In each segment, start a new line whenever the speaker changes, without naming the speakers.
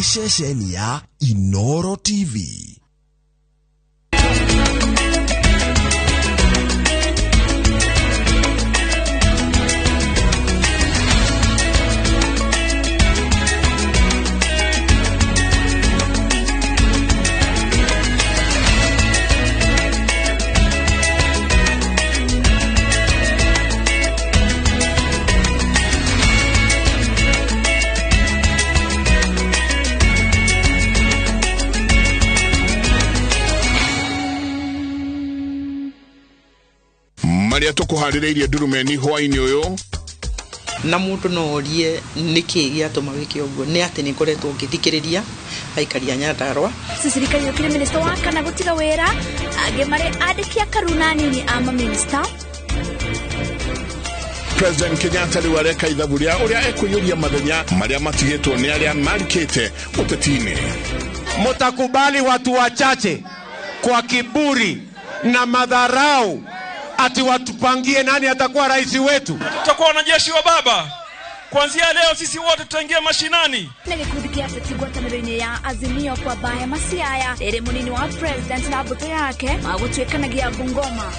Nĩ ceceni ya Inoro TV.
Marĩa tũkũharĩrĩirie ndurumeni hwainĩ ũyũ.
Na mũndũ no orie nĩkĩ gĩatũma wĩke ũguo, nĩ atĩ nĩ ngoretwo ngĩthikĩrĩria aikari a Nyandarua.
Cicily Kariuki nĩ minista wa kana gũtiga wĩra, angĩ marĩ andĩki a Karuna anini a maminista.
President Kenyatta rĩu areka ithabu rĩa ũrĩa ekũiyũria mathenya marĩa matigĩtwo nĩ arĩa marikĩte ũteti-inĩ.
Mutakubali watu wachache kwa kiburi na madharau ati watupangie nani atakuwa rais wetu?
Tutakuwa wanajeshi wa baba. Kuanzia leo sisi wote tutaingia mashinani.
Na gĩkundi kĩa ateti ngwatanĩro-inĩ ya Azimio kwa Mbaya Masiaya rĩrĩ mũnini wa president na mbũtũ yake magũtuĩkanagia Bungoma.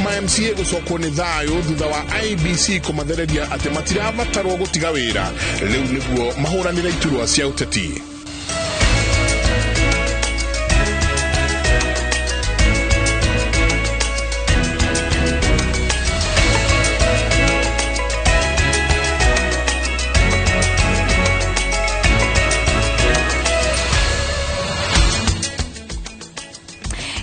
Ma MCA gũcokwo nĩ thayũ thutha wa IEBC kũmathereria atĩ matirabatarwo gũtiga wĩra rĩu nĩguo mahũranĩre iturwa cia ũteti.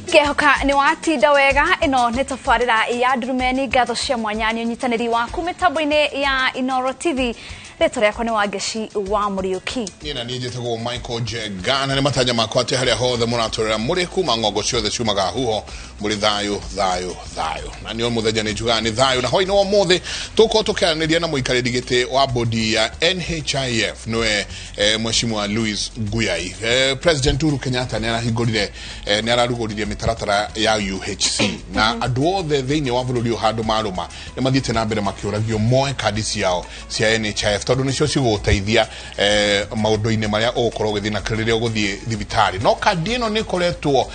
Ngehoka nĩ watinda wega. Ĩno nĩ tabarĩra ya Ndurumeni, ngatho cia mwanya nĩ ũnyitanĩri waku mĩtambo-inĩ ya Inoro TV. Rĩtwa rĩakwa nĩ Wangeci wa Mũriũki.
Niĩ na niĩ njĩtagwo Michael Njenga, na nĩ matanya makwa atĩ harĩa hothe mũratũrĩra mũrĩ kuma ng'ongo ciothe ciumaga huho mũrĩ thayũ thayũ thayũ, na nĩ o mũthenya nĩ njugaga nĩ thayũ. Na hwainĩ wa ũmũthĩ tũgũkorwo tũkĩaranĩria na mũikarĩri gĩtĩ wa bodi ya NHIF nĩwe Mheshimiwa Louis Nguyai. President Uhuru Kenyatta nĩ arahingũrire, nĩ ararugũririe mĩtaratara ya UHC, na andũ othe thĩinĩ wa bũrũri ũyũ handũ marũma nĩ mathiĩte na mbere makĩũragio moe kandi ciao cia NHIF tondũ nĩcio cigũgũteithia maũndũ-inĩ marĩa ũgũkorwo ũgĩthiĩ na rĩrĩa ũgũthiĩ thibitarĩ. No kandi ĩno nĩ ĩkoretwo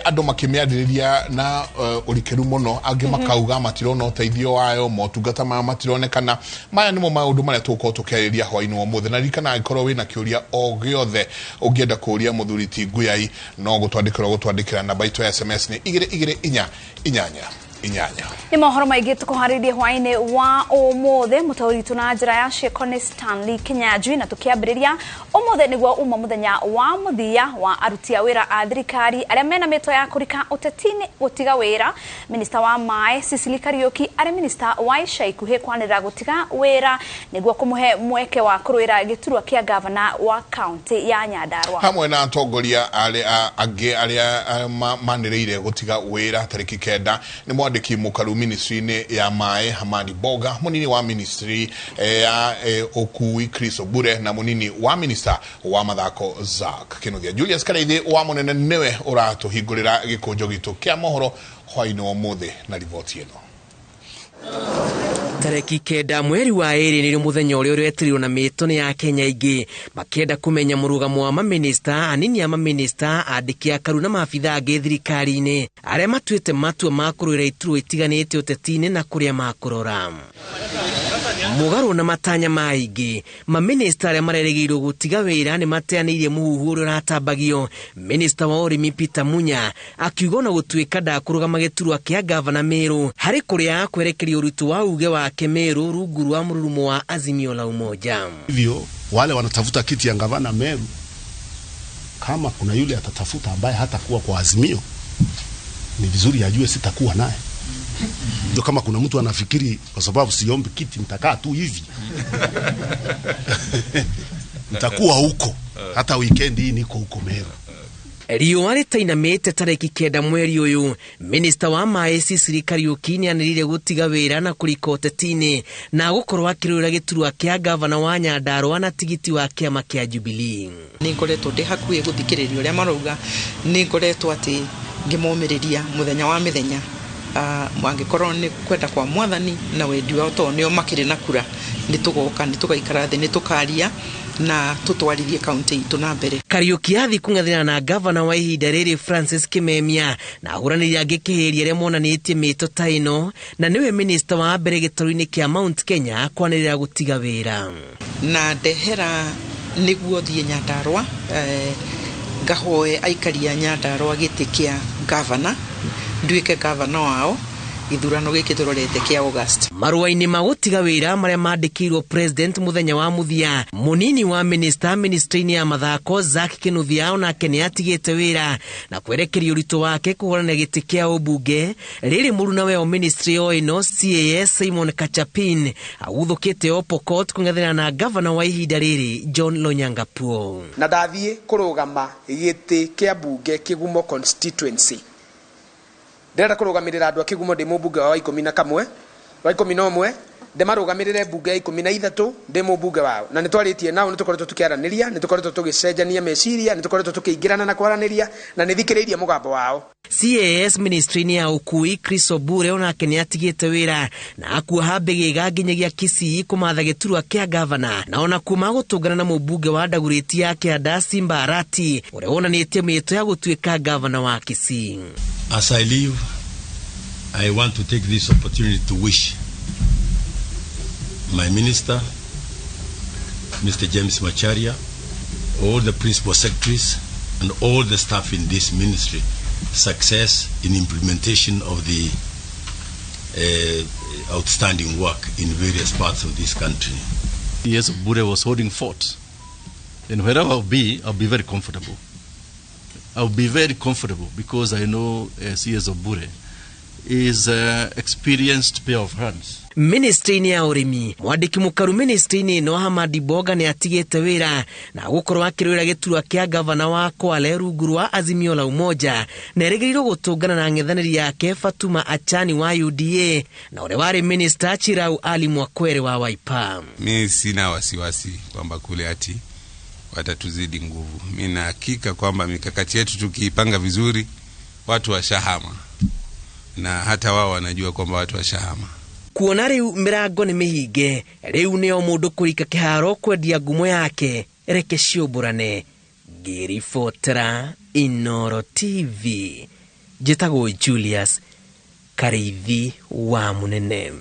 andũ makĩmĩarĩrĩria na ũrikĩru mũno, angĩ makauga matirona ũteithio wayo, motungata mayo matironekana. Maya nĩmo maũndũ marĩa tũgũkorwo tũkĩarĩrĩria hwainĩ wa ũmũthĩ, na ririkana angĩkorwo wĩna kĩũria o gĩothe ũngĩenda kũũria mũthuri ti Nguyai, no gũtwandĩkĩra gũtwandĩkĩra. Namba itũ ya SMS nĩ 2 2 4 8 8.
Nĩ mohoro maingĩ tũkũharĩirie hwainĩ wa ũmũthĩ. Mũtaũri witũ na njĩra ya ciĩko nĩ Stanley Kinyanjui, na tũkĩambĩrĩria ũmũthĩ nĩguo uma mũthenya wa mũthia wa aruti a wĩra a thirikari arĩa mena mĩto ya kũrika ũteti-inĩ gũtiga wĩra. Minista wa maĩ Cicily Kariuki arĩ minista wa ica ikuhĩ kwanĩrĩra gũtiga wĩra nĩguo kũmũhe mweke wa kũrũĩra gĩturwa kĩa gavana wa kaunti ya Nyandarua.
Hamwe na atongoria arĩa angĩ arĩa manĩrĩire gũtiga wĩra tarĩki 9 nĩ mwandĩki mũkaru ministry-inĩ ya maĩ Hamadi Boga, mũnini wa ministry ya ũkui Chris Obure, na mũnini wa minista wa mathako Zack Kinuthia. Julius Kareithi wa mũnene nĩwe ũratũhingũrĩra gĩkũnjo gitũ kĩa mohoro hwainĩ wa ũmũthĩ na riboti ĩno.
Tarĩki 9 mweri wa 2 nĩrĩo mũthenya ũrĩa ũretirwo na mĩto nĩ ya Kenya aingĩ makĩenda kũmenya mũrũgamo wa maminista, anini a maminista, andĩki a karu na maabithaa angĩ thirikari-inĩ arĩa matuĩte matua ma kũrũĩra iturwa itiganĩte ũteti-inĩ na kũrĩa makũrora. Mũgarũ na matanya ma aingĩ, maminista arĩa marerĩgĩrĩirwo gũtiga wĩra nĩ mateanĩirie mũhuhu ũrĩa ũratambagio. Minista wa ũrĩmi Peter Munya akiuga ona gũtuĩka ndakũrũgama gĩturwa kĩa gavana Meru harĩ kũrĩa akwerekeria ũritũ wa uge wake Meru rungu rwa mũrurumo wa Azimio la Umoja.
Hivyo wale wanatafuta kiti ya gavana Meru, kama kuna yule atatafuta ambaye hatakuwa kwa Azimio, ni vizuri ajue sitakuwa naye. Ndio kama kuna mtu anafikiri kwa sababu siombi kiti nitakaa tu hivi, nitakuwa huko hata weekend hii niko huko Meru.
Riũa rĩtainamĩte tarĩki 9 mweri ũyũ, minista wa maĩ Cicily Kariuki nĩanĩrĩire gũtiga wĩra na kũrika ũteti-inĩ na gũkorwo akĩrũĩra gĩturwa kĩa gavana wa Nyandarua na tigiti wa kĩama kĩa Jubilee.
Nĩ ngoretwo ndĩ hakuhĩ gũthikĩrĩria ũrĩa marauga, nĩ ngoretwo atĩ ngĩmomĩrĩria mũthenya wa mĩthenya. Angĩkorwo nĩ kwenda kwa mwathani na wendi wao tondũ nĩo makĩrĩ na kura, nĩ tũgoka, nĩ tũgaikara thĩ, nĩ tũkaria. Na tutwarithie kaunti itu na mbere.
Kariuki athi kung'ethanĩra na gavana wa ihinda rĩrĩ Francis Kimemia na ahũranĩri angĩ kĩhĩri arĩa monanĩtie mĩto ta ĩno, na nĩwe minista wa mbere gĩtarũ-inĩ kĩa Mount Kenya kwanĩrĩra gũtiga wĩra.
Na ndehera nĩguo thiĩ Nyandarua, ngahoe aikari a Nyandarua gĩtĩ kĩa gavana, nduĩke gavana wao gĩthurano gĩkĩ tũrorete kĩa August.
Marũa-inĩ ma gũtiga wĩra marĩa mandĩkĩirwo president mũthenya wa mũthia, mũnini wa minister ministry-inĩ ya mathako Zack Kinuthia onake nĩ atigĩte wĩra na kwerekeria ũritũ wake kũhũrana gĩtĩ kĩa ũmbunge. Rĩrĩ mũruna o ministry o ĩno CAS Simon Kachapin aguthũkĩte o Pokot kũng'ethanĩra na gavana wa ihinda rĩrĩ John Lonyangapuo.
Na ndathiĩ kũrũgama gĩtĩ kĩa mbunge Kĩgumo constituency. Ndĩrenda kũrũgamĩrĩra andũ a Kĩgumo ndĩ mũmbunge wa 11 wa 11 ndĩmarũgamĩrĩre mbunge ya 13 ndĩ mũmbunge wao, na nĩtwarĩtie nao, nĩtũkoretwo tũkĩaranĩria, nĩtũkoretwo tũgĩcenjania meciria, nĩtũkoretwo tũkĩingĩrana na kwaranĩria, na nĩthikĩrĩirie mũgambo wao.
CAS ministry-inĩ ya ũkui Chris Obure onake nĩ atigĩte wĩra na akuoha mbĩgĩga nginyagia Kisii kũmatha gĩturwa kĩa gavana, na ona kuma gũtũngana na mũmbunge wa Ndagurĩti ya Kĩanda Simba Arati ũrĩa wonanĩtie mĩĩto ya gũtuĩka gavana wa Kisii.
As I leave, I want to take this opportunity to wish my minister, Mr. James Macharia, all the principal secretaries, and all the staff in this ministry success in implementation of the outstanding work in various parts of this country.
Yes, Obure was holding fort, and wherever I'll be very comfortable. I'll be very comfortable because I know CS Obure is an experienced pair of hands.
Ministry-inĩ ya ũrĩmi, mwandĩki mũkaru ministry-inĩ ĩno Hamadi Boga nĩ atigĩte wĩra na gũkorwo akĩrũĩra gĩturwa kĩa gavana wa Kwale rungu rwa Azimio la Umoja, na erĩgĩrĩirwo gũtũngana na ng'ethanĩri yake Fatuma Achani wa UDA na ũrĩa warĩ minister Chirau Ali Mwakwere wa Wiper.
Mi sina wasiwasi kwamba kule ati watatuzidi nguvu. Mi na hakika kwamba mikakati yetu tukiipanga vizuri, watu washahama, na hata wao wanajua kwamba watu washahama.
Kuona rĩu mĩrango nĩ mĩhinge, rĩu nĩo mũndũ kũrika kĩharo kwendia ngumo yake, reke ciũmbũrane. Ngĩribotera Inooro TV, njĩtagwo Julius Karĩithi wa Mũnene.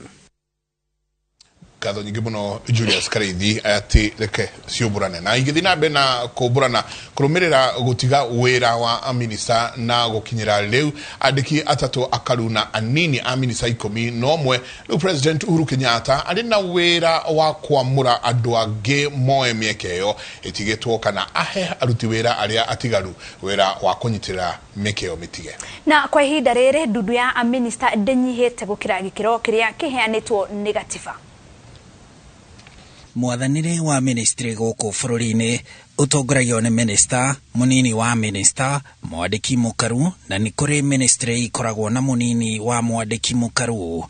Ngatho nyingĩ mũno Julius Karĩithi atĩ reke ciũmbũrane. Na ingĩthiĩ na mbere na kũmbũrana kũrũmĩrĩra gũtiga wĩra wa minista na gũkinyĩra rĩu andĩki atatũ akaru na anini a minista 11. Rĩu President Uhuru Kenyatta arĩ na wĩra wa kwamũra andũ angĩ moe mĩeke ĩyo ĩtigĩtwo kana ahe aruti wĩra arĩa atigaru wĩra wa kũnyitĩrĩra mĩeke ĩyo mĩtige.
Na kwa ihinda rĩrĩ ndundu ya minista ndĩnyihĩte gũkĩra gĩkĩro kĩrĩa kĩheanĩtwo nĩ gatiba.
Mwathanĩre wa ministry gũkũ bũrũri-inĩ ũtongoragio nĩ minister, mũnini wa minister, mwandĩki mũkaru, na nĩ kũrĩ ministry ikoragwo na mũnini wa mwandĩki mũkaru.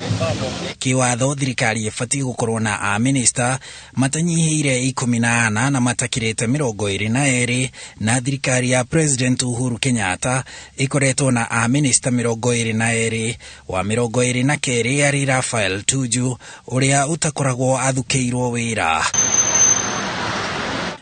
Kĩwatho thirikari ĩbatiĩ gũkorwo na a minister matanyihĩire 14 na matakĩrĩte 22, na thirikari ya President Uhuru Kenyatta ĩkoretwo na a minister 22, wa 22 arĩ Raphael Tuju ũrĩa ũtakoragwo athukĩirwo wĩra.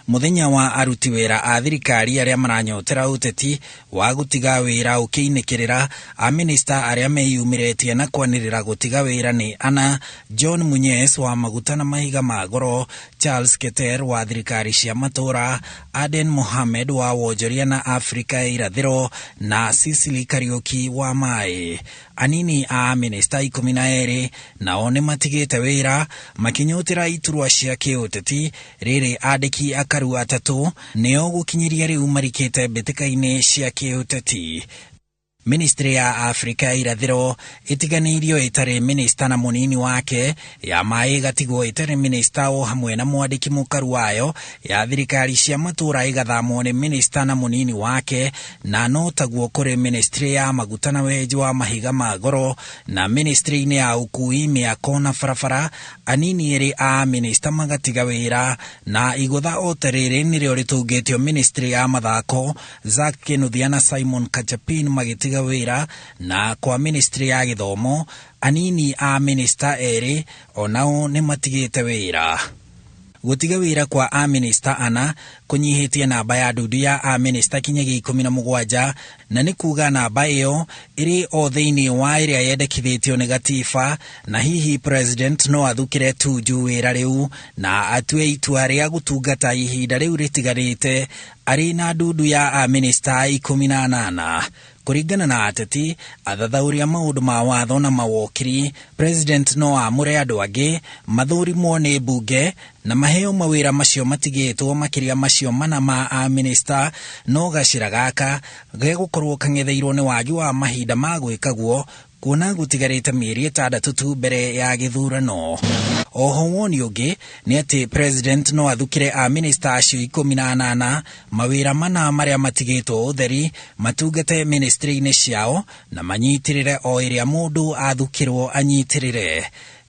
Mũthenya wa aruti wĩra a thirikari arĩa maranyotera ũteti wa gũtiga wĩra ũkĩinĩkĩrĩra, a minista arĩa meyumĩrĩtie na kwanĩrĩra gũtiga wĩra nĩ ana: John Munyes wa maguta na mahiga ma goro, Charles Keter wa thirikari cia matũra, Aden Mohamed wa wonjoria na Afrika ya irathĩro, na Cecily Kariuki wa maĩ. Anini a minista 12 nao nĩ matigĩte wĩra makinyotera iturwa cia kĩũteti. Rĩrĩ andĩki akaru atatũ nĩo gũkinyĩria rĩu marikĩte mbĩtĩka-inĩ cia kĩũteti. Ministry ya Afrika ya irathĩro ĩtiganĩirio ĩtarĩ minista na mũnini wake, ya maĩ ĩgatigwo ĩtarĩ minista o hamwe na mwandĩki mũkaru wayo, ya thirikari cia matũra ĩgathamwo nĩ minista na mũnini wake, na no taguo kũrĩ ministry ya maguta na wenji wa mahiga ma goro, na ministry-inĩ ya ũkui, mĩako na barabara anini erĩ a minista magatiga wĩra, na igũtha o ta rĩrĩ nĩrĩo rĩtũngĩtio ministry ya mathako, Zack Kinuthia na Simon Kachapin magĩtiga wĩra, na kwa ministry ya gĩthomo anini a minista erĩ onao nĩ matigĩte wĩra. Gũtiga wĩra kwa amĩnĩsta ana kũnyihĩtie namba ya ndundu ya amĩnĩsta kinyagia 17, na nĩ kuga namba ĩyo ĩrĩ o thĩinĩ wa ĩrĩa yendekithĩtio nĩ gatiba, na hihi president no athukĩre Tuju wĩra rĩu na atue itua rĩa gũtungata ihinda rĩu rĩtigarĩte arĩ na ndundu ya amĩnĩsta 18. Kũringana na ateti, athathaũri a maũndũ ma watho na mawokiri, president no amũre andũ angĩ mathũrimwo nĩ mbunge na maheo mawĩra macio matigĩtwo makĩria macio mana ma amĩnĩsta, no gacĩra gaka gegũkorwo kang'etheirwo nĩ wagi wa mahinda ma gwĩka guo, kuona gũtigarĩte mĩeri 6 tu mbere ya gĩthurano. Oho woni ũngĩ nĩ atĩ president no athukĩre amĩnĩsta acio 18 mawĩra mana marĩa matigĩtwo ũtheri matungate ministry-inĩ ciao na manyitĩrĩre o ĩrĩa mũndũ athukĩrwo anyitĩrĩre.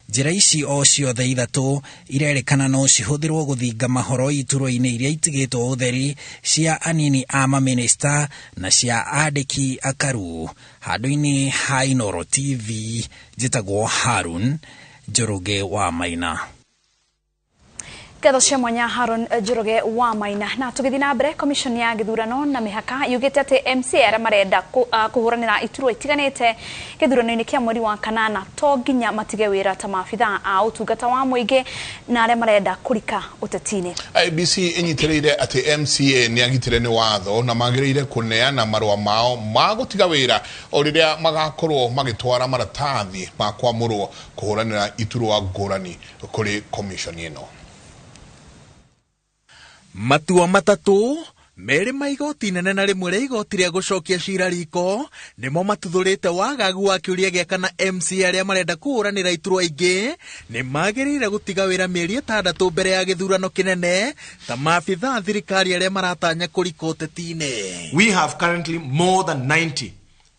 Njĩra ici o ciothe ithatũ irerĩkana no cihũthĩrwo gũthinga mahoro iturwa-inĩ iria itigĩtwo ũtheri cia anini a mamĩnĩsta na cia andĩki akaru. Handũ-inĩ ha Inooro TV, njĩtagwo Harun Njoroge wa Maina.
Ngatho cia mwanya Haron Njoroge wa Maina. Na tũgĩthiĩ na mbere, commission ya gĩthurano na mĩhaka yugĩte atĩ MCA arĩa marenda kũhũranĩra iturwa itiganĩte gĩthurano-inĩ kĩa mweri wa kanana to nginya matige wĩra ta maabithaa a ũtungata wa mũingĩ na arĩa marenda kũrika ũteti-inĩ.
IEBC ĩnyitĩrĩire atĩ MCA nĩ agitĩre nĩ watho na magĩrĩire kũneana marũa mao ma gũtiga wĩra o rĩrĩa magakorwo magĩtwara maratathi ma kwamũrwo kũhũranĩra iturwa ngũrani kũrĩ commission ĩno.
Matua matatũ merĩ ma igoti nene na rĩmwe rĩa igoti rĩa gũcokia cira riko nĩmo matuthũrĩte wagagu wa kĩũria gĩa kana MCA arĩa marenda kũhũranĩra iturwa ingĩ nĩ magĩrĩire gũtiga wĩra mĩeri 6 mbere ya gĩthurano kĩnene ta maabithaa a thirikari arĩa maratanya kũrika ũteti-inĩ.
We have currently more than 90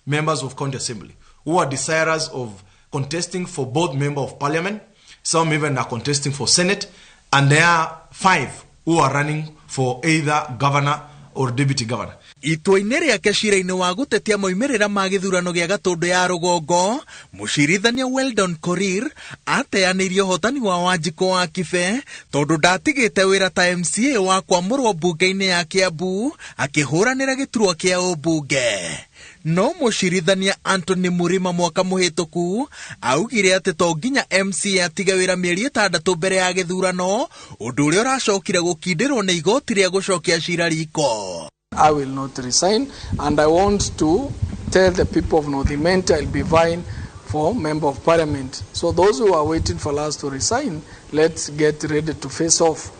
members of county assembly who are desirous of contesting for both member of parliament, some even are contesting for senate, and there are 5 who are running for either governor or deputy governor.
Itua-inĩ rĩake cira-inĩ wa gũtetia moimĩrĩra ma gĩthurano gĩa Gatũndũ ya rũgongo, mũcirithania Weldon Korir ateanĩirie ũhotani wa Wanjikũ wa Kibe tondũ ndatigĩte wĩra ta MCA wa kwamũrwo mbunge-inĩ ya Kiambu akĩhũranĩra gĩturwa kĩa ũmbunge. No mũcirithania Anthony Murima mwaka mũhĩtũku augire atĩ to nginya MCA atige wĩra mĩeri 6 mbere ya gĩthurano, ũndũ ũrĩa ũracokire gũkindĩrwo nĩ igoti rĩa gũcokia cira riko.
I will not resign, and I want to tell the people of North Imenti I'll be vying for member of parliament. So those who are waiting for us to resign, let's get ready to face off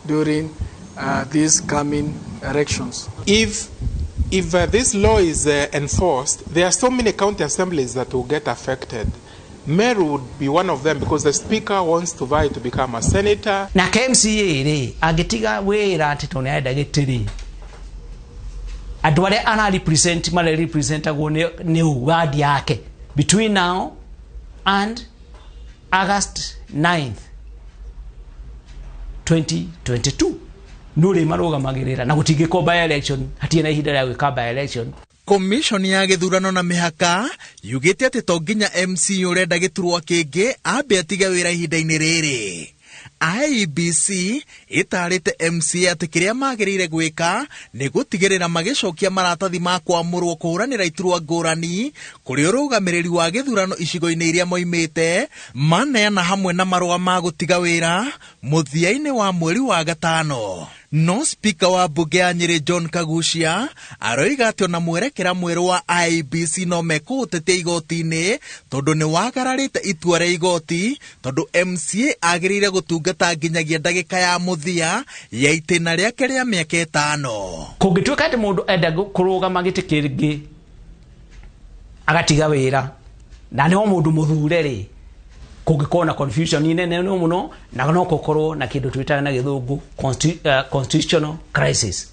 during these coming elections.
If this law is enforced, there are so many county assemblies that will get affected. Meru would be one of them because the speaker wants to vie to become a senator.
Na MCA rĩ angĩtiga wĩra atĩ tondũ nĩarenda gĩtĩ rĩ, andũ arĩa ara represent mare representagwo nĩ ward yake between now and August 9th 2022 nũrĩ marũgamagĩrĩra na gũtingĩkwo by election, hatirĩ na ihinda rĩa gwĩka by election.
Commission ya gĩthurano na mĩhaka yugĩte atĩ to nginya MC ũrenda gĩturwa kĩngĩ ambe atige wĩra ihinda-inĩ rĩrĩ. IEBC ĩtarĩte MCA atĩ kĩrĩa magĩrĩire gwĩka nĩ gũtigĩrĩra magĩcokia maratathi ma kwamũrwo kũhũranĩra iturwa ngũrani kũrĩ ũrũgamĩrĩri wa gĩthurano icigo-inĩ iria moimĩte maneana hamwe na marũa ma gũtiga wĩra mũthia-inĩ wa mweri wa gatano. No speaker wa mbunge ya Nyĩrĩ John Kagucia aroiga atĩ ona mwerekera mwerũ wa IEBC no mekũũtetia igoti-inĩ tondũ nĩ wagararĩte itua rĩa igoti tondũ MCA agĩrĩire gũtungata nginyagia ndagĩka ya mũthia ya itĩna rĩake rĩa mĩaka 5.
Kũngĩtuĩka atĩ mũndũ enda kũrũgama gĩtĩ kĩngĩ agatiga wĩra na nĩho mũndũ mũthure rĩ, kũngĩkorwo na confusion nene mũno na no gũkorwo na kĩndũ twĩtaga na gĩthũngũ constitutional crisis,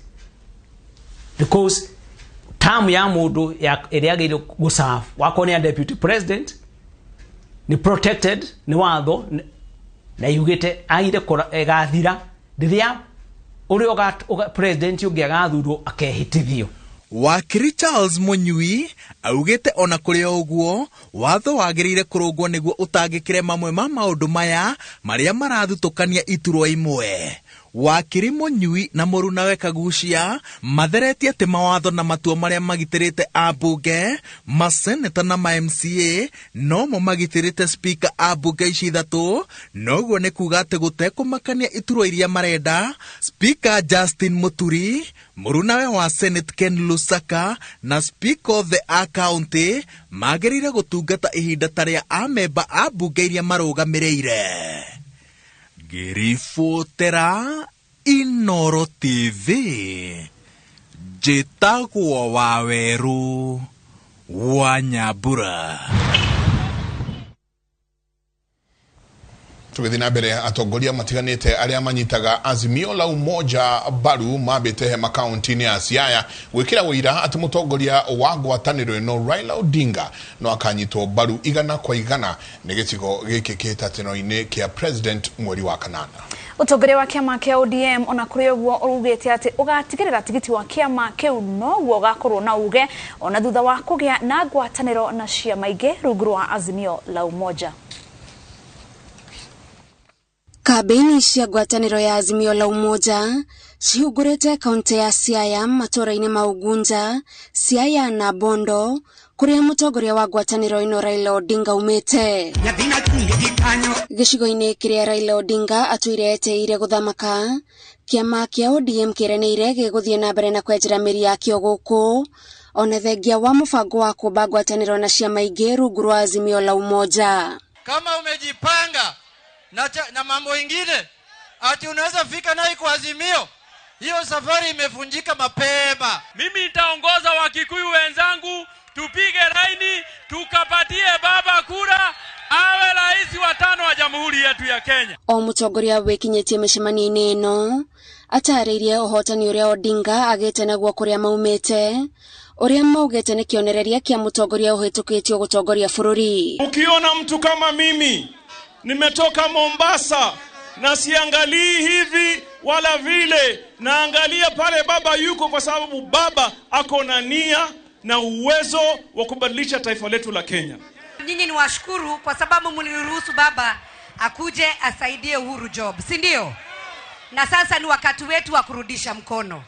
because term ya mũndũ ĩrĩa agĩrĩire gũserve wakorwo nĩ deputy president nĩ protected nĩ watho na yugĩte agire ĩgathira rĩrĩa ũrĩa president ũngĩ agathurwo akehĩtithio.
Wakiri Charles Munyui augite ona kũrĩ o ũguo watho wagĩrĩire kũrũngwo nĩguo ũtangĩkĩre mamwe ma maũndũ maya marĩa marathutũkania iturwa imwe. Wakiri Munyui na mũrunawe Kagucia matheretie atĩ mawatho na matua marĩa magitĩrĩte ambunge, maseneta na ma MCA nomo magitĩrĩte speaker ambunge ici ithatũ, noguo nĩ kuga atĩ gũtekũmakania iturwa iria marenda, Speaker Justin Muturi, mũrunawe wa Senate Ken Lusaka na Speaker of the a county magĩrĩire gũtungata ihinda ta rĩa amemba a mbunge iria marũgamĩrĩire. Ngĩribotera Inoro TV, njĩtagwo Wawerũ wa Nyambura.
Tũgĩthiĩ na mbere, atongoria matiganĩte arĩa manyitaga Azimio la Umoja mbaru mambĩte hema kaunti-inĩ ya Siaya gwĩkĩra ũira atĩ mũtongoria wa ngwatanĩro ĩno Raila Odinga no akanyitwo mbaru 100% nĩ gĩcigo gĩkĩ kĩhĩtahĩtano-inĩ kĩa president mweri wa kanana.
Ũtongoria wa kĩama kĩa ODM ona kũrĩ ũguo ũrugĩte atĩ ũgatigĩrĩra tigiti wa kĩama kĩu noguo ũgakorwo na uge ona thutha wa kũgĩa na ngwatanĩro na ciama ingĩ rungu rwa Azimio la Umoja.
Kambĩini cia ngwatanĩro ya Azimio la Umoja cihungurĩte kaunti ya Siaya matũũra-inĩ ma Ugunja, Siaya na Bondo kũrĩa mũtongoria wa ngwatanĩro ĩno Raila Odinga umĩte. Gĩcigo-inĩ kĩrĩa Raila Odinga atũire eteire gũthamaka, kĩama kĩa ODM kĩranĩire gĩgũthiĩ na mbere na kwenjera mĩri yakĩo gũkũ ona thengia wa mũbango wa kũmba ngwatanĩro na ciama ingĩ rungu rwa Azimio la Umoja.
Kama umejipanga na mambo ingine ati unaweza fika nayo kwa Azimio, hiyo safari imefunjika mapema.
Mimi nitaongoza Wakikuyu wenzangu tupige laini tukapatie baba kura awe rais wa 5 wa jamhuri yetu ya Kenya.
O mũtongoria wĩkinyĩtie mĩcemanio-inĩ ĩno atarĩirie ũhotani ũrĩa Odinga agĩte naguo kũrĩa maumĩte, ũrĩa maugĩte nĩ kĩonereria kĩa mũtongoria ũhĩtũkĩtio gũtongoria bũrũri.
Ukiona mtu kama mimi nimetoka Mombasa na siangalii hivi wala vile, naangalia pale baba yuko, kwa sababu baba ako na nia na uwezo wa kubadilisha taifa letu la Kenya.
Nyinyi ni washukuru kwa sababu mliruhusu baba akuje asaidie Uhuru job, si ndio? Na sasa ni wakati wetu wa kurudisha mkono.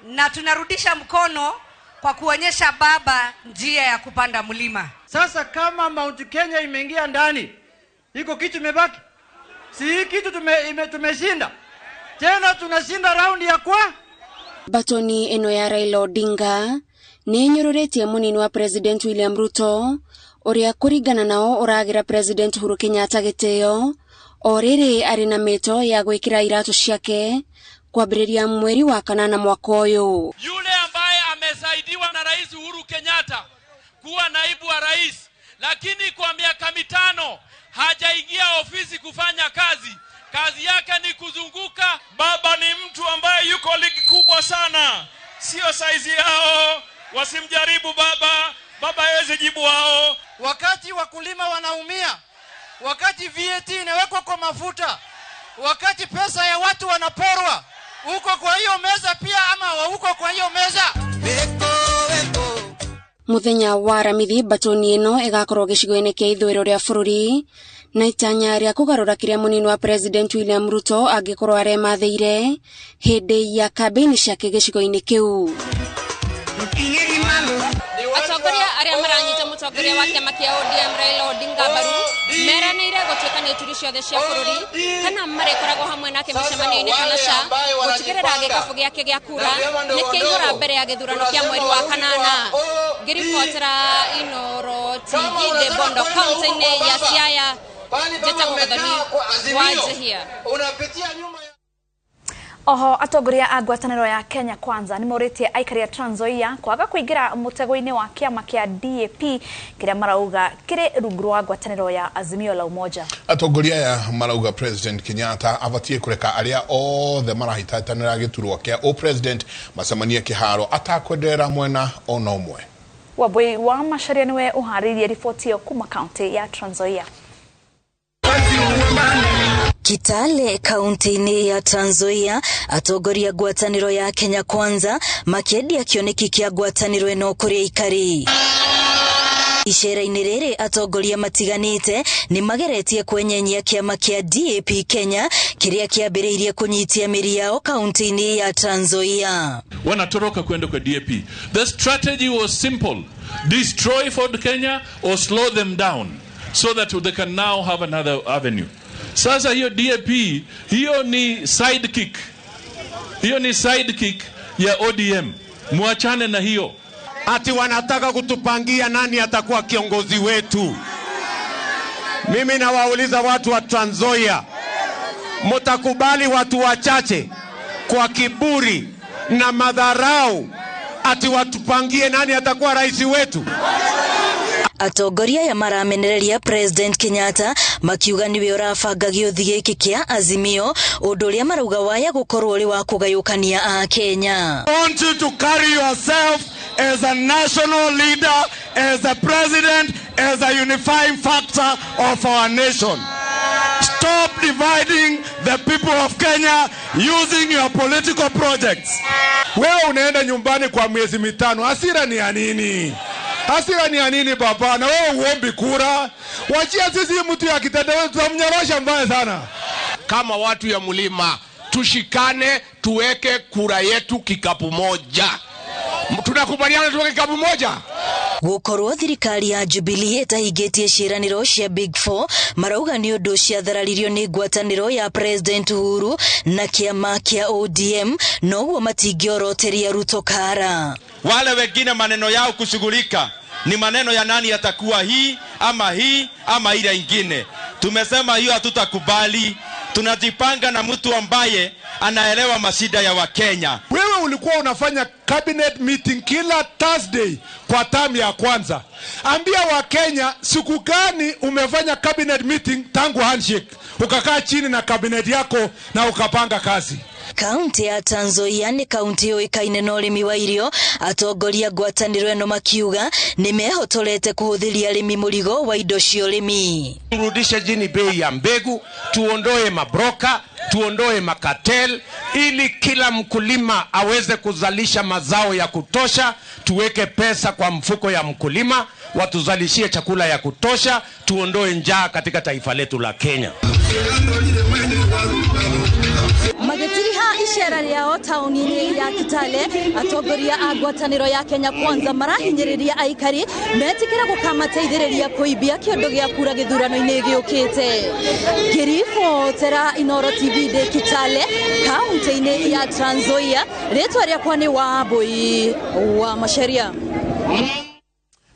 Na tunarudisha mkono kwa kuonyesha baba njia ya kupanda mlima.
Sasa kama Mount Kenya imeingia ndani, iko kitu imebaki? Si hii kitu tumeshinda. Tena tunashinda raundi ya kwa?
Batoni ĩno ya Raila Odinga nĩ ĩnyũrũrĩtie mũnini wa President William Ruto ũrĩa kũringana nao ũragĩra President Uhuru Kenyatta gĩtĩo o rĩrĩ arĩ na mĩto ya gwĩkĩra iratũ ciake kwambĩrĩria mweri wa kanana mwaka ũyũ.
Yule ambaye amesaidiwa na Rais Uhuru Kenyatta kuwa naibu wa rais, lakini kwa miaka 5 hajaingia ofisi kufanya kazi. Kazi yake ni kuzunguka. Baba ni mtu ambaye yuko ligi kubwa sana, sio saizi yao, wasimjaribu baba. Baba hawezi jibu wao.
Wakati wakulima wanaumia, wakati VAT inawekwa kwa mafuta, wakati pesa ya watu wanaporwa, uko kwa hiyo meza pia ama uko kwa hiyo meza?
Muthenya wa Aramithi batoni ĩno ĩgakorwo gĩcigo-inĩ kĩa ithũĩro rĩa bũrũri na itanya rĩa kũgarũra kĩrĩa mũnini wa President William Ruto angĩkorwo aremathĩire hĩndĩ ya kambĩini ciake gĩcigo-inĩ kĩu.
Atongoria arĩa maranyita mũtongoria wa kĩama kĩa ODM Raila Odinga mbaru meranĩire gũtuĩkania ituri ciothe cia bũrũri kana marĩkoragwo hamwe nake mĩcemanio-inĩ kana ca gũtigĩrĩra gĩkabũ gĩake gĩa kura nĩ kĩaihũra mbere ya gĩthurano kĩa mweri wa kanana. Ngĩribotera Inoro TV ndĩ Bondo kaunti-inĩ ya Siaya, njĩtagwo Gathoni wa Njihia.
Oho atongoria a ngwatanĩro ya Kenya Kwanza nĩ morĩtie aikari a Trans Nzoia kwaga kũingĩra mũtego-inĩ wa kĩama kĩa DAP kĩrĩa marauga kĩrĩ rungu rwa ngwatanĩro ya Azimio la Umoja.
Atongoria aya marauga President Kenyatta abatie kũreka arĩa othe marahĩtahĩtanĩra gĩturwa kĩa o president macemanie kĩharo atakwenderera mwena ona ũmwe.
Wambui wa Macharia niwe ũharĩirie riboti ĩyo kuma kaunti ya Trans Nzoia.
Kitale kaunti-inĩ ya Trans Nzoia, atongoria ngwatanĩro ya Kenya Kwanza makĩendia kĩoneki kĩa ngwatanĩro ĩno kũrĩ aikari. Icera-inĩ rĩrĩ atongoria matiganĩte nĩ mageretie kwenyenyia kĩama kĩa DAP Kenya kĩrĩa kĩambĩrĩirie kũnyitia mĩri yao kaunti-inĩ ya Trans Nzoia.
Wanatoroka kwenda kwa DAP. The strategy was simple. Destroy Ford Kenya or slow them down so that they can now have another avenue. Sasa hiyo DAP, hiyo ni sidekick. Hiyo ni sidekick ya ODM. Muachane na hiyo.
Ati wanataka kutupangia nani atakuwa kiongozi wetu. Mimi nawauliza watu wa Trans Nzoia, mutakubali watu wachache kwa kiburi na madharau ati watupangie nani atakuwa rais wetu?
Atongoria aya maramenereria President Kenyatta makiuga niwe ũrabanga gĩũthi gĩkĩ kĩa Azimio, ũndũ ũrĩa marauga waya gũkorwo ũrĩ wa kũgayũkania a Kenya.
I want you to carry yourself as a national leader, as a president, as a unifying factor of our nation. Stop dividing the people of Kenya using your political projects.
Wewe unaenda nyumbani kwa miezi 5, hasira ni ya nini? Hasira ni ya nini baba? Na wewe uombi kura. Wachia sisi mtu ya kitendawili tutamnyorosha mbaya sana.
Kama watu ya mlima tushikane, tuweke kura yetu kikapu moja. Tunakubaliana tuweke kikapu moja.
Gukorwo thirikari ya Jubilee ĩtahingĩtie ciĩranĩro cia Big Four marauga nĩ ũndũ ciathararirio nĩ ngwatanĩro ya President Uhuru na kĩama kĩa ODM, noguo matingĩoroteria Ruto kara.
Wale wengine maneno yao kushughulika ni maneno ya nani yatakuwa hii ama ile ingine. Tumesema hiyo hatutakubali. Tunajipanga na mtu ambaye anaelewa mashida ya Wakenya.
Wewe ulikuwa unafanya cabinet meeting kila Thursday kwa term ya kwanza. Ambia Wakenya siku gani umefanya cabinet meeting tangu handshake? Ukakaa chini na cabinet yako na ukapanga kazi.
Kaunti ya Trans Nzoia nĩ kaunti yũĩkaine na ũrĩmi wa irio. Atongoria ngwatanĩro ĩno makiuga nĩ mehotorete kũhũthĩria arĩmi mũrigo wa indo cia ũrĩmi.
Turudishe chini bei ya mbegu, tuondoe mabroka, tuondoe makatel, ili kila mkulima aweze kuzalisha mazao ya kutosha. Tuweke pesa kwa mfuko ya mkulima, watuzalishie chakula ya kutosha, tuondoe njaa katika taifa letu la Kenya.
Magĩtiriha icera rĩao taũni-inĩ ya Kitale, atongoria a ngwatanĩro ya Kenya Kwanza marahinyĩrĩria aikari metĩkĩra gũkamateithĩrĩria kũimbia kĩondo gĩa kura gĩthurano-inĩ gĩũkĩte. Ngĩribotera Inooro TV ndĩ Kitale, kaunti-inĩ ya Trans Nzoia, rĩtwa rĩakwa nĩ Wambui wa Macharia.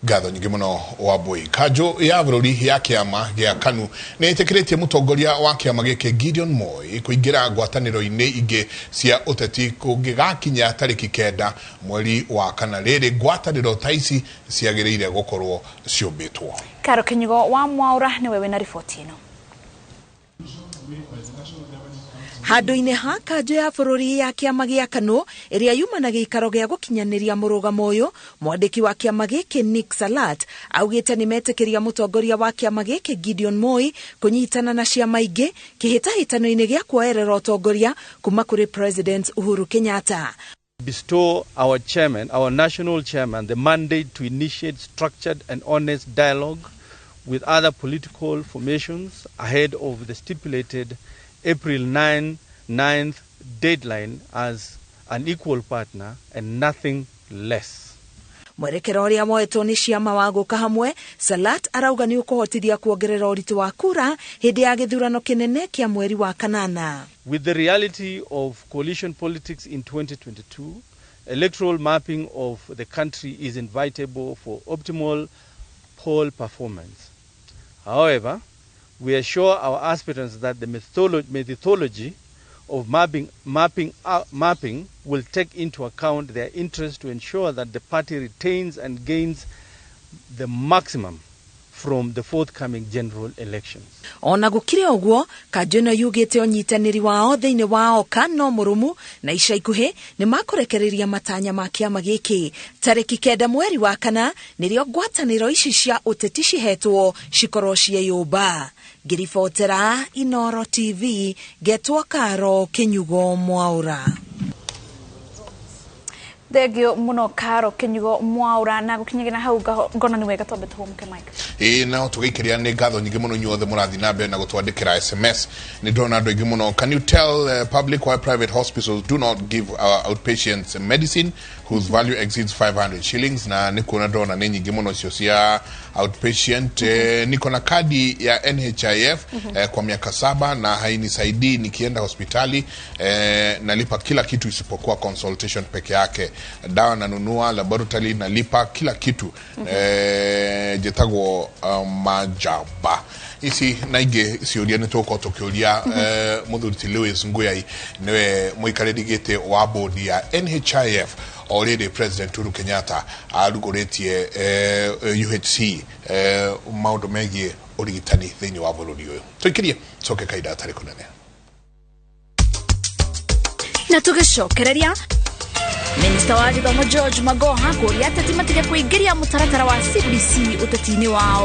Ngatho nyingĩ mũno Wambui. Kanjũ ya bũrũri ya kĩama gĩa KANU nĩ ĩtĩkĩrĩtie mũtongoria wa kĩama gĩkĩ Gideon Moi kũingĩra ngwatanĩro-inĩ ingĩ cia ũteti kũngĩgakinya tarĩki 9 mweri wa 4. Rĩrĩ ngwatanĩro ta ici ciagĩrĩire gũkorwo ciũmbĩtwo.
Karo Kinyugo wa Mwaura nĩwe wĩna riboti ĩno.
Handũ-inĩ ha kanjũ ya bũrũri ya kĩama gĩa KANU ĩrĩa yuma na gĩikaro gĩa gũkinyanĩria mũrũgamo ũyũ, mwandĩki wa kĩama gĩkĩ Nick Salat augĩte nĩ metĩkĩria mũtongoria wa kĩama gĩkĩ Gideon Moi kũnyitana na ciama ingĩ kĩhĩtahĩtano-inĩ gĩa kuoerera ũtongoria kuma kũrĩ President Uhuru Kenyatta.
Bestow our chairman, our national chairman, the mandate to initiate structured and honest dialogue with other political formations ahead of the stipulated April 9th deadline as an equal partner and nothing less.
Mwerekero ũrĩa woetwo nĩ ciama wa gũka hamwe, Salat arauga nĩ ũkũhotithia kuongerera ũritũ wa kura hĩndĩ ya gĩthurano kĩnene kĩa mweri wa 8.
With the reality of coalition politics in 2022, electoral mapping of the country is inevitable for optimal poll performance. However, we assure our aspirants that the methodology of mapping will take into account their interest to ensure that the party retains and gains the maximum from the forthcoming general elections.
Ona gũkĩrĩ ũguo, kanjũ ĩno yugĩte ũnyitanĩri wao thĩinĩ wa oka no mũrũmu na ica ikuhĩ nĩ makũrekereria matanya ma kĩama gĩkĩ. Tarĩki 9 mweri wa 4 nĩrĩo ngwatanĩro ici cia ũteti cihetwo cikorwo cieyũmba. Ngĩribotera Inoro TV, ngetwo Karo Kinyugo Mwaura.
Thengio muno Karo Kinyugo Mwaura, na gukinyagira hau ngona ni wega twambe tuhumuke Mike.
Ĩĩ, no tũgĩikĩria nĩ ngatho nyingĩ mũno inyuothe mũrathiĩ na mbere na gũtwandĩkĩra SMS. Nĩ ndĩrona andũ aingĩ mũno. Can you tell public why private hospitals do not give our outpatients medicine whose value exceeds 500 shillings? Na nĩ kuona ndĩrona nĩ nyingĩ mũno icio cia outpatient. Niko na kadi ya NHIF kwa miaka 7 na hainisaidii nikienda hospitali. Nalipa kila kitu isipokuwa consultation peke yake. Dawa nanunua, laboratory nalipa kila kitu. Jetagwo majaba ici na ingĩ ciũria nĩ tũgũkorwo tũkĩũria mũthuri ti Lewis Nguyai, nĩwe mũikarĩri gĩtĩ wa bodi ya NHIF. O rĩrĩ President Uhuru Kenyatta arugũrĩtie UHC, maũndũ megiĩ ũrigitani thĩinĩ wa bũrũri ũyũ. Tũikĩrie coke kahinda gatarĩ kũnene.
Na tũgĩcokereria, Minista wa gĩthomo George Magoha kũria ateti matige kũingĩria mũtaratara wa CBC ũteti-inĩ wao.